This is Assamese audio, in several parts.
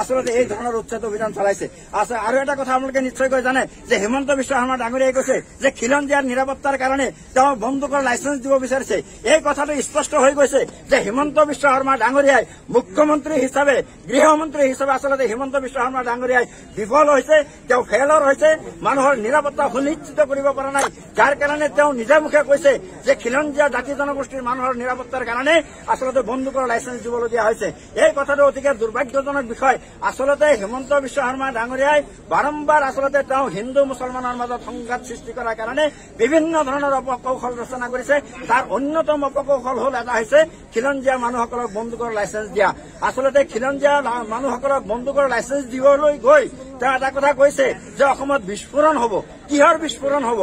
আচলতে এই ধৰণৰ উচ্ছেদ অভিযান চলাইছে। আৰু এটা কথা আপোনালোকে নিশ্চয়কৈ জানে যে হিমন্ত বিশ্ব শৰ্মা ডাঙৰীয়াই কৈছে যে খিলঞ্জীয়াৰ নিৰাপত্তাৰ কাৰণে তেওঁ বন্দুকৰ লাইচেন্স দিব বিচাৰিছে। এই কথাটো স্পষ্ট হৈ গৈছে যে হিমন্ত বিশ্ব শৰ্মা ডাঙৰীয়াই মুখ্যমন্ত্ৰী হিচাপে, গৃহমন্ত্ৰী হিচাপে আচলতে হিমন্ত বিশ্ব শৰ্মা ডাঙৰীয়াই বিফল হৈছে, তেওঁ ফেইলৰ হৈছে, মানুহৰ নিৰাপত্তা সুনিশ্চিত কৰিব পৰা নাই। যাৰ কাৰণে তেওঁ নিজে মুখে কৈছে যে খিলঞ্জীয়া জাতি জনগোষ্ঠীৰ মানুহৰ নিৰাপত্তাৰ কাৰণে আচলতে বন্দুকৰ লাইচেন্স দিবলগীয়া হৈছে। এই কথাটো অতিকে দুৰ্ভাগ্যজনক বিষয়। আচলতে হিমন্ত বিশ্ব শৰ্মা ডাঙৰীয়াই বাৰম্বাৰ আচলতে তেওঁ হিন্দু মুছলমানৰ মাজত সংঘাত সৃষ্টি কৰাৰ কাৰণে বিভিন্ন ধৰণৰ অপকৌশল ৰচনা কৰিছে। তাৰ অন্যতম অপকৌশল হ'ল এটা হৈছে খিলঞ্জীয়া মানুহসকলক বন্দুকৰ লাইচেন্স দিয়া। আচলতে খিলঞ্জীয়া মানুহসকলক বন্দুকৰ লাইচেন্স দিবলৈ গৈ তেওঁ এটা কথা কৈছে যে অসমত বিস্ফোৰণ হ'ব। কিহৰ বিস্ফোৰণ হ'ব?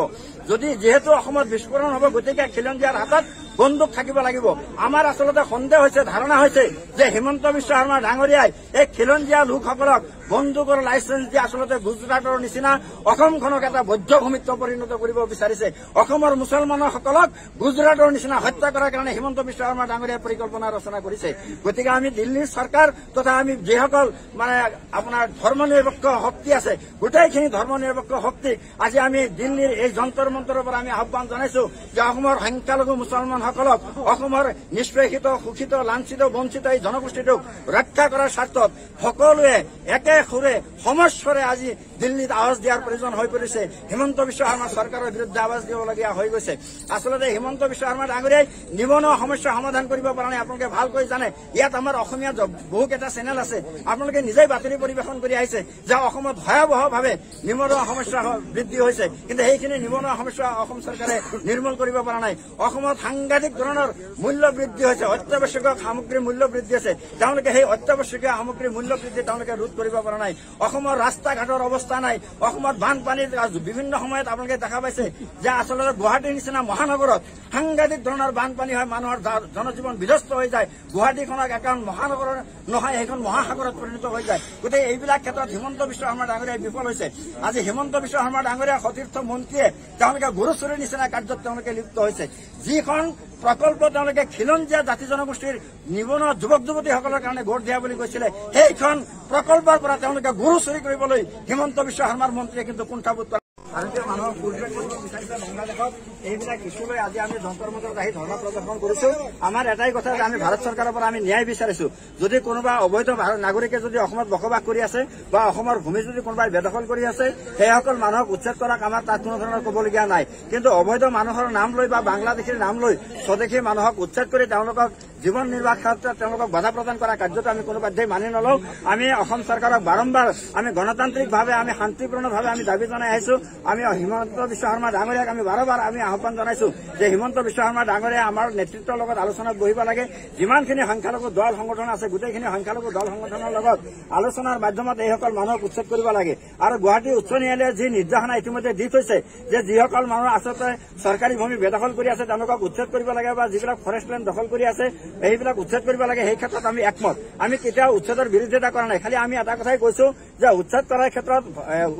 যদি যিহেতু অসমত বিস্ফোৰণ হ'ব, গতিকে খিলঞ্জীয়াৰ হাতত বন্দুক থাকিব লাগিব। আমাৰ আচলতে সন্দেহ হৈছে, ধাৰণা হৈছে যে হিমন্ত বিশ্ব শৰ্মা ডাঙৰীয়াই এই খিলঞ্জীয়া লোকসকলক বন্দুকৰ লাইচেন্স দি আচলতে গুজৰাটৰ নিচিনা অসমখনক এটা বধ্যভূমিত পৰিণত কৰিব বিচাৰিছে। অসমৰ মুছলমানসকলক গুজৰাটৰ নিচিনা হত্যা কৰাৰ কাৰণে হিমন্ত বিশ্ব শৰ্মা ডাঙৰীয়াই পৰিকল্পনা ৰচনা কৰিছে। গতিকে আমি দিল্লীৰ চৰকাৰ তথা আমি যিসকল মানে আপোনাৰ ধৰ্মনিৰপেক্ষ শক্তি আছে, গোটেইখিনি ধৰ্মনিৰপেক্ষ শক্তিক আজি আমি দিল্লীৰ এই যন্তৰ মন্তৰৰ পৰা আমি আহ্বান জনাইছো যে অসমৰ সংখ্যালঘু মুছলমানসকলক, অসমৰ নিষ্পেষিত, শোষিত, লাঞ্ছিত, বঞ্চিত এই জনগোষ্ঠীটোক ৰক্ষা কৰাৰ স্বাৰ্থত সকলোৱে একে সুৰে সমস্বৰে আজি দিল্লীত আৱাজ দিয়াৰ প্ৰয়োজন হৈ পৰিছে। হিমন্ত বিশ্ব শৰ্মা চৰকাৰৰ বিৰুদ্ধে আৱাজ দিবলগীয়া হৈ গৈছে। আচলতে হিমন্ত বিশ্ব শৰ্মা ডাঙৰীয়াই নিবনুৱা সমস্যা সমাধান কৰিব পৰা নাই, আপোনালোকে ভালকৈ জানে। ইয়াত আমাৰ অসমীয়া বহুকেইটা চেনেল আছে, আপোনালোকে নিজেই বাতৰি পৰিৱেশন কৰি আহিছে যে অসমত ভয়াৱহভাৱে নিবনুৱা সমস্যা বৃদ্ধি হৈছে, কিন্তু সেইখিনি নিবনুৱা সমস্যা অসম চৰকাৰে নিৰ্মূল কৰিব পৰা নাই। অসমত সাংঘাতিক ধৰণৰ মূল্য বৃদ্ধি হৈছে, অত্যাৱশ্যকীয় সামগ্ৰীৰ মূল্য বৃদ্ধি হৈছে, তেওঁলোকে সেই অত্যাৱশ্যকীয় সামগ্ৰীৰ মূল্য বৃদ্ধি তেওঁলোকে ৰোধ কৰিব পৰা নাই। অসমৰ ৰাস্তা ঘাটৰ অৱস্থা নাই, অসমত বানপানীৰ বিভিন্ন সময়ত আপোনালোকে দেখা পাইছে যে আচলতে গুৱাহাটীৰ নিচিনা মহানগৰত সাংঘাতিক ধৰণৰ বানপানী হয়, মানুহৰ জনজীৱন বিধ্বস্ত হৈ যায়। গুৱাহাটীখনক এখন মহানগৰৰ নহয়, সেইখন মহাসাগৰত পৰিণত হৈ যায়। গতিকে এইবিলাক ক্ষেত্ৰত হিমন্ত বিশ্ব শৰ্মা ডাঙৰীয়াই বিফল হৈছে। আজি হিমন্ত বিশ্ব শৰ্মা ডাঙৰীয়া সতীৰ্থ মন্ত্ৰীয়ে তেওঁলোকে গৰু চুৰিৰ নিচিনা কাৰ্যত তেওঁলোকে লিপ্ত হৈছে। যিখন প্ৰকল্প তেওঁলোকে খিলঞ্জীয়া জাতি জনগোষ্ঠীৰ নিবনুৱা যুৱক যুৱতীসকলৰ কাৰণে গঢ় দিয়া বুলি কৈছিলে, সেইখন প্ৰকল্পৰ পৰা তেওঁলোকে গৰু চুৰি কৰিবলৈ হিমন্ত বিশ্ব শৰ্মাৰ মন্ত্ৰীয়ে কিন্তু কুণ্ঠাবোধ কৰে। ভাৰতীয় মানুহক উদ্বেগ কৰিব বিচাৰিছে বাংলাদেশত। এইবিলাক ইছ্যু লৈ আজি আমি যন্তৰ মন্তৰত আহি ধৰ্ণা প্ৰদৰ্শন কৰিছো। আমাৰ এটাই কথা যে আমি ভাৰত চৰকাৰৰ পৰা আমি ন্যায় বিচাৰিছো। যদি কোনোবা অবৈধ নাগৰিকে যদি অসমত বসবাস কৰি আছে বা অসমৰ ভূমি যদি কোনোবাই বেদখল কৰি আছে, সেইসকল মানুহক উচ্ছেদ কৰাক আমাৰ তাত কোনো ধৰণৰ ক'বলগীয়া নাই। কিন্তু অবৈধ মানুহৰ নাম লৈ বা বাংলাদেশীৰ নাম লৈ স্বদেশী মানুহক উচ্ছেদ কৰি তেওঁলোকক জীৱন নিৰ্বাহ ক্ষেত্ৰত তেওঁলোকক বাধা প্ৰদান কৰা কাৰ্যটো আমি কোনোপধ্যেই মানি নলওঁ। আমি অসম চৰকাৰক বাৰম্বাৰ আমি গণতান্ত্ৰিকভাৱে, আমি শান্তিপূৰ্ণভাৱে আমি দাবী জনাই আহিছো। আমি হিমন্ত বিশ্ব শৰ্মা ডাঙৰীয়াক আমি বাৰম্বাৰ আমি আহ্বান জনাইছো যে হিমন্ত বিশ্ব শৰ্মা ডাঙৰীয়া আমাৰ নেতৃত্বৰ লগত আলোচনাত বহিব লাগে। যিমানখিনি সংখ্যালঘু দল সংগঠন আছে, গোটেইখিনি সংখ্যালঘু দল সংগঠনৰ লগত আলোচনাৰ মাধ্যমত এইসকল মানুহক উচ্ছেদ কৰিব লাগে। আৰু গুৱাহাটী উচ্চ ন্যায়ালয়ে যি নিৰ্দেশনা ইতিমধ্যে দি থৈছে যে যিসকল মানুহ আচলতে চৰকাৰী ভূমি বেদখল কৰি আছে তেওঁলোকক উচ্ছেদ কৰিব লাগে বা যিবিলাক ফৰেষ্ট লেণ্ড দখল কৰি আছে সেইবিলাক উচ্ছেদ কৰিব লাগে, সেই ক্ষেত্ৰত আমি একমত। আমি কেতিয়াও উচ্ছেদৰ বিৰোধিতা কৰা নাই। খালি আমি এটা কথাই কৈছো যে উচ্ছেদ কৰাৰ ক্ষেত্ৰত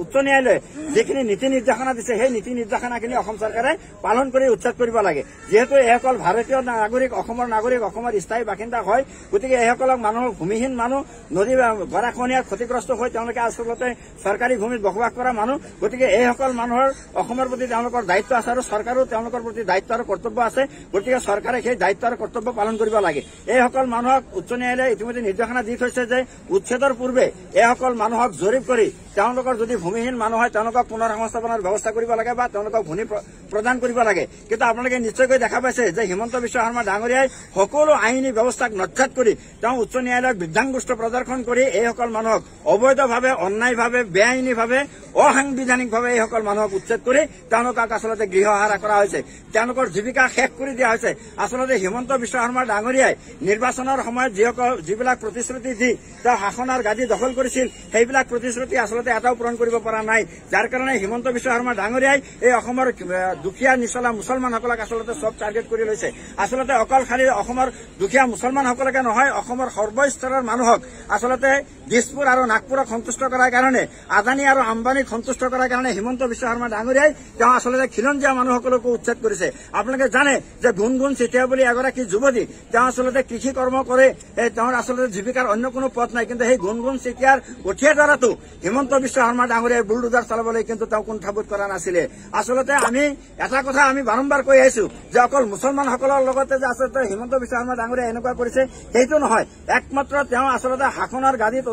উচ্চ ন্যায়ালয়ে যিখিনি নীতি নিৰ্দেশনা দিছে, সেই নীতি নিৰ্দেশনাখিনি অসম চৰকাৰে পালন কৰি উচ্ছেদ কৰিব লাগে। যিহেতু এইসকল ভাৰতীয় নাগৰিক, অসমৰ নাগৰিক, অসমৰ স্থায়ী বাসিন্দা হয়, গতিকে এইসকলক মানুহৰ ভূমিহীন মানুহ, নদী গৰাখহনীয়াত ক্ষতিগ্ৰস্ত হৈ তেওঁলোকে আচলতে চৰকাৰী ভূমিত বসবাস কৰা মানুহ, গতিকে এইসকল মানুহৰ অসমৰ প্ৰতি তেওঁলোকৰ দায়িত্ব আছে আৰু চৰকাৰো তেওঁলোকৰ প্ৰতি দায়িত্ব আৰু কৰ্তব্য আছে। গতিকে চৰকাৰে সেই দায়িত্ব আৰু কৰ্তব্য পালন কৰিব লাগে। এইসকল মানুহক উচ্চ ন্যায়ালয়ে ইতিমধ্যে নিৰ্দেশনা দি থৈছে যে উচ্ছেদৰ পূৰ্বে এইসকল মানুহক জৰীপ কৰি তেওঁলোকৰ যদি ভূমিহীন মানুহ হয় তেওঁলোকক পুনৰ সংস্থাপনৰ ব্যৱস্থা কৰিব লাগে বা তেওঁলোকক ভূমি প্ৰদান কৰিব লাগে। কিন্তু আপোনালোকে নিশ্চয়কৈ দেখা পাইছে যে হিমন্ত বিশ্ব শৰ্মা ডাঙৰীয়াই সকলো আইনী ব্যৱস্থাক নস্যাৎ কৰি তেওঁ উচ্চ ন্যায়ালয়ক বৃদ্ধাংগুষ্ঠ প্ৰদৰ্শন কৰি এইসকল মানুহক অবৈধভাৱে, অন্যায়ভাৱে, বেআইনীভাৱে, অসাংবিধানিকভাৱে এইসকল মানুহক উচ্ছেদ কৰি তেওঁলোকক আচলতে গৃহহাৰা কৰা হৈছে, তেওঁলোকৰ জীৱিকা শেষ কৰি দিয়া হৈছে। আচলতে হিমন্ত বিশ্ব শৰ্মা ডাঙৰীয়াই নিৰ্বাচনৰ সময়ত যিবিলাক প্ৰতিশ্ৰুতি দি তেওঁ শাসনৰ গাদী দখল কৰিছিল, সেইবিলাক সেইবিলাক প্ৰতিশ্ৰুতি আচলতে এটাও পূৰণ কৰিব পৰা নাই, যাৰ কাৰণে হিমন্ত বিশ্ব শৰ্মা ডাঙৰীয়াই এই অসমৰ দুখীয়া নিচলা মুছলমানসকলক আচলতে চব টাৰ্গেট কৰি লৈছে। আচলতে অকল খালি অসমৰ দুখীয়া মুছলমানসকলকে নহয়, অসমৰ সৰ্বস্তৰৰ মানুহক আচলতে দিছপুৰ আৰু নাগপুৰক সন্তুষ্ট কৰাৰ কাৰণে, আদানী আৰু আম্বানীক সন্তুষ্ট কৰাৰ কাৰণে হিমন্ত বিশ্ব শৰ্মা ডাঙৰীয়াই তেওঁ আচলতে খিলঞ্জীয়া মানুহসকলকো উচ্ছেদ কৰিছে। আপোনালোকে জানে যে গুণগুণ চেতিয়া বুলি এগৰাকী যুৱতী, তেওঁ আচলতে কৃষি কৰ্ম কৰে, তেওঁৰ আচলতে জীৱিকাৰ অন্য কোনো পথ নাই, কিন্তু সেই গুণগুণ চেতিয়াৰ কঠীয়া দ্বাৰাটো হিমন্ত বিশ্ব শৰ্মা ডাঙৰীয়াই বুলডোজাৰ চলাবলৈ কিন্তু তেওঁ কুণ্ঠাবোধ কৰা নাছিলে। আচলতে আমি এটা কথা আমি বাৰম্বাৰ কৈ আহিছো যে অকল মুছলমানসকলৰ লগতে যে আচলতে হিমন্ত বিশ্ব শৰ্মা ডাঙৰীয়াই এনেকুৱা কৰিছে সেইটো নহয়, একমাত্ৰ তেওঁ আচলতে শাসনৰ গাদীত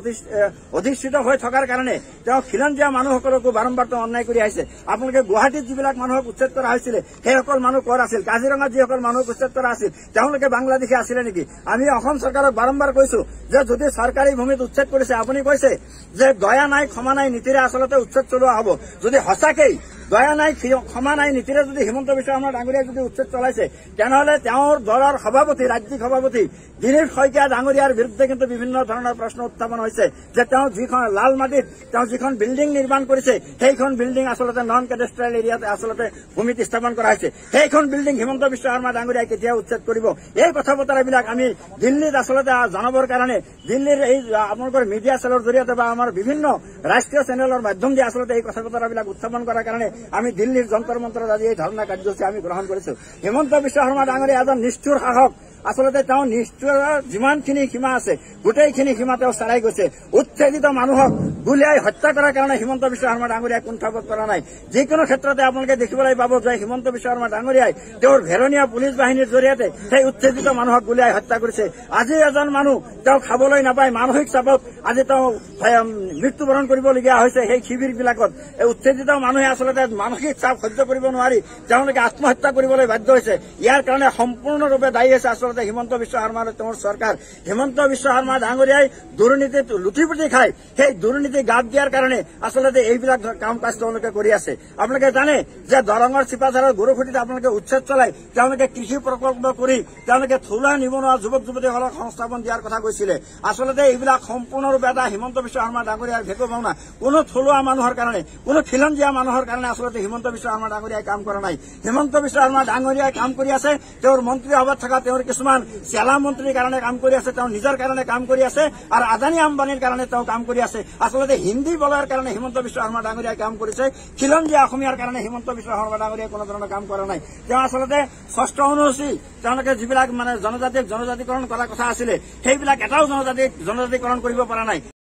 অধিষ্ঠিত হৈ থকাৰ কাৰণে তেওঁ খিলঞ্জীয়া মানুহসকলকো বাৰম্বাৰ তেওঁ অন্যায় কৰি আহিছে। আপোনালোকে গুৱাহাটীত যিবিলাক মানুহক উচ্ছেদ কৰা হৈছিলে সেইসকল মানুহ ক'ৰ আছিল? কাজিৰঙাত যিসকল মানুহক উচ্ছেদ কৰা আছিল তেওঁলোকে বাংলাদেশী আছিলে নেকি? আমি অসম চৰকাৰক বাৰম্বাৰ কৈছো যে যদি চৰকাৰী ভূমিত উচ্ছেদ কৰিছে, আপুনি কৈছে যে দয়া নাই ক্ষমা নাই নীতিৰে আচলতে উচ্ছেদ চলোৱা হ'ব, যদি সঁচাকেই দয়া নাই ক্ষমা নাই নীতিৰে যদি হিমন্ত বিশ্ব শৰ্মা ডাঙৰীয়াই যদি উচ্ছেদ চলাইছে, তেনেহলে তেওঁৰ দলৰ সভাপতি, ৰাজ্যিক সভাপতি দিলীপ শইকীয়া ডাঙৰীয়াৰ বিৰুদ্ধে কিন্তু বিভিন্ন ধৰণৰ প্ৰশ্ন উত্থাপন হৈছে যে তেওঁ যিখন লাল মাটিত তেওঁ যিখন বিল্ডিং নিৰ্মাণ কৰিছে সেইখন বিল্ডিং আচলতে নন কেডেষ্ট্ৰেল এৰিয়াত আচলতে ভূমিত স্থাপন কৰা হৈছে, সেইখন বিল্ডিং হিমন্ত বিশ্ব শৰ্মা ডাঙৰীয়াই কেতিয়া উচ্ছেদ কৰিব? এই কথা বতৰাবিলাক আমি দিল্লীত আচলতে জনাবৰ কাৰণে দিল্লীৰ এই আপোনালোকৰ মিডিয়া চেলৰ জৰিয়তে বা আমাৰ বিভিন্ন ৰাষ্ট্ৰীয় চেনেলৰ মাধ্যম দি আচলতে এই কথা বতৰাবিলাক উত্থাপন কৰাৰ কাৰণে আমি দিল্লীৰ যন্তৰ মন্তৰত আজি এই ধৰ্ণা কাৰ্যসূচী আমি গ্ৰহণ কৰিছো। হিমন্ত বিশ্ব শৰ্মা ডাঙৰীয়া এজন নিষ্ঠুৰ শাসক, আচলতে তেওঁ নিষ্ঠুৰৰ যিমানখিনি সীমা আছে গোটেইখিনি সীমা তেওঁ চেৰাই গৈছে। উচ্ছেদিত মানুহক গুলীয়াই হত্যা কৰাৰ কাৰণে হিমন্ত বিশ্ব শৰ্মা ডাঙৰীয়াই কুণ্ঠাবোধ কৰা নাই। যিকোনো ক্ষেত্ৰতে আপোনালোকে দেখিবলৈ পাব যে হিমন্ত বিশ্ব শৰ্মা ডাঙৰীয়াই তেওঁৰ ভেৰণীয়া পুলিচ বাহিনীৰ জৰিয়তে সেই উচ্ছেদিত মানুহক গুলীয়াই হত্যা কৰিছে। আজি এজন মানুহ তেওঁ খাবলৈ নাপায় মানসিক চাপত আজি তেওঁ মৃত্যুবৰণ কৰিবলগীয়া হৈছে। সেই শিবিৰবিলাকত এই উচ্ছেদিত মানুহে আচলতে মানসিক চাপ সহ্য কৰিব নোৱাৰি তেওঁলোকে আত্মহত্যা কৰিবলৈ বাধ্য হৈছে। ইয়াৰ কাৰণে সম্পূৰ্ণৰূপে দায়ী হৈছে আচলতে হিমন্ত বিশ্ব শৰ্মা আৰু তেওঁৰ চৰকাৰ। হিমন্ত বিশ্ব শৰ্মা ডাঙৰীয়াই দুৰ্নীতিত লুটি পুটি খাই সেই দুৰ্নীতি গাপ দিয়াৰ কাৰণে আচলতে এইবিলাক কাম কাজ তেওঁলোকে কৰি আছে। আপোনালোকে জানে যে দৰঙৰ চিপাঝাৰৰ গৰুখুটিত আপোনালোকে উচ্ছেদ চলাই তেওঁলোকে কৃষি প্ৰকল্প কৰি তেওঁলোকে থলুৱা নিবনুৱা যুৱক যুৱতীসকলক সংস্থাপন দিয়াৰ কথা কৈছিলে। আচলতে এইবিলাক সম্পূৰ্ণৰূপে এটা হিমন্ত বিশ্ব শৰ্মা ডাঙৰীয়াৰ ভেকু ভাওনা। কোনো থলুৱা মানুহৰ কাৰণে, কোনো খিলঞ্জীয়া মানুহৰ কাৰণে আচলতে হিমন্ত বিশ্ব শৰ্মা ডাঙৰীয়াই কাম কৰা নাই। হিমন্ত বিশ্ব শৰ্মা ডাঙৰীয়াই কাম কৰি আছে তেওঁৰ মন্ত্ৰীসভাত থকা তেওঁৰ কিছুমান চেলা মন্ত্ৰীৰ কাৰণে কাম কৰি আছে, তেওঁ নিজৰ কাৰণে কাম কৰি আছে আৰু আদানী আম্বানীৰ কাৰণে তেওঁ কাম কৰি আছে। আচলতে হিন্দী বলাৰ কাৰণে হিমন্ত বিশ্ব শৰ্মা ডাঙৰীয়াই কাম কৰিছে, খিলঞ্জীয়া অসমীয়াৰ কাৰণে হিমন্ত বিশ্ব শৰ্মা ডাঙৰীয়াই কোনো ধৰণৰ কাম কৰা নাই। তেওঁ আচলতে ষষ্ঠ অনুসূচী তেওঁলোকে যিবিলাক মানে জনজাতিক জনজাতিকৰণ কৰাৰ কথা আছিলে সেইবিলাক এটাও জনজাতিকৰণ কৰিব পৰা নাই।